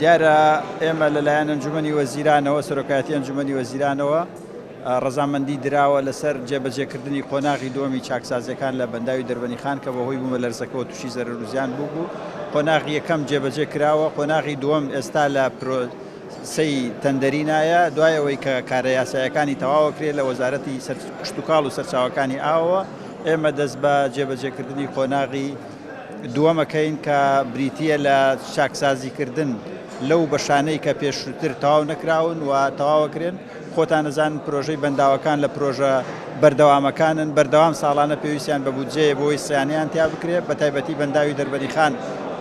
دیارە ئێمە لەلایەن ئەنجومەنی وەزیرانەوە، سەرۆکایەتی ئەنجومەنی وەزیرانەوە ڕەزامەندی دراوە لەسەر جێبەجێکردنی قۆناغی دووەمی چاکسازیەکان لە بەنداوی دەربەنیخان کە بەهۆی بوومەلەرزەکەوە تووشی زەرەر و زیان بوو بوو. قۆناغی یەکەم جێبەجێ کراوە، قۆناغی دووەم ئێستا لە پرۆسەی تەندەرینایە، دوای ئەوەی کە کارە یاسایەکانی تەواوەکرێت لە وەزارەتی کشتوکاڵ و سەرچاوەکانی ئاوەوە ئێمە دەست بە جێبەجێکردنی قۆناغی دووەمەکەین کە بریتییە لە چاکسازیکردن لەو بەشانەی کە پێشووتر تەواو نەکراون و تەواوەکرێن. خۆتان ئەزانن پرۆژەی بەنداوەکان لە پرۆژە بەردەوامەکانن، بەردەوام ساڵانە پێویستیان بە بودجەیە بۆی سیانەیان تیا بکرێت، بە تایبەتی بەنداوی دەربەنیخان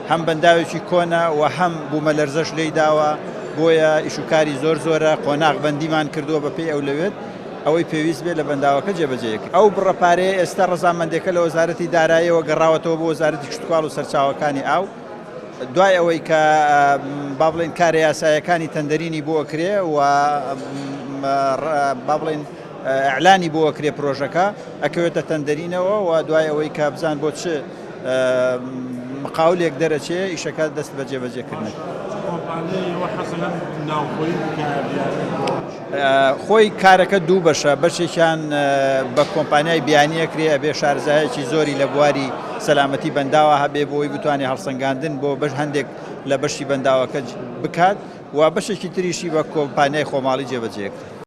هەم بەنداوێکی کۆنە و هەم بوومەلەرزەش لێی داوە، بۆیە ئیشوکاری زۆر زۆرە، قۆناغ بەندیمان کردووە بەپێی ئەولەوێت. ئەوەی پێویست بێت لە بەنداوەکە جێبەجێ کرد. ئەو بڕە پارەیە ئێستا ڕەزامەندیەکە لە وەزارەتی داراییەوە گەڕاوەتەوە بۆ وەزارەتی کشتوکاڵ و سەرچاوەکانی ئاو، دوای ئەوەی کە با بڵێین کارە یاساییەکانی تەندەرینی بۆ ئەکرێ و با بڵێین ئیعلانی بۆ ئەکرێ پرۆژەکە ئەکەوێتە تەندەرینەوە و دوای ئەوەی کە بزان بۆ چ مقاولێک دەرەچێ ئیشەکە دەست بە جێبەجێکردن. خۆی کارەکە دوو بەشە، بەشێکیان بە کۆمپانیای بیانی ئەکرێ ئەبێ شارەزایەکی زۆری لە بواری سەلامەتی بەنداوە هەبێ بۆی بتوانێ هەڵسەنگاندن بۆ بەش هەندێک لە بەشی بەنداوەکە بکات و بەشێکی تریشی بە کۆمپانیای خۆماڵی جێبەجێ.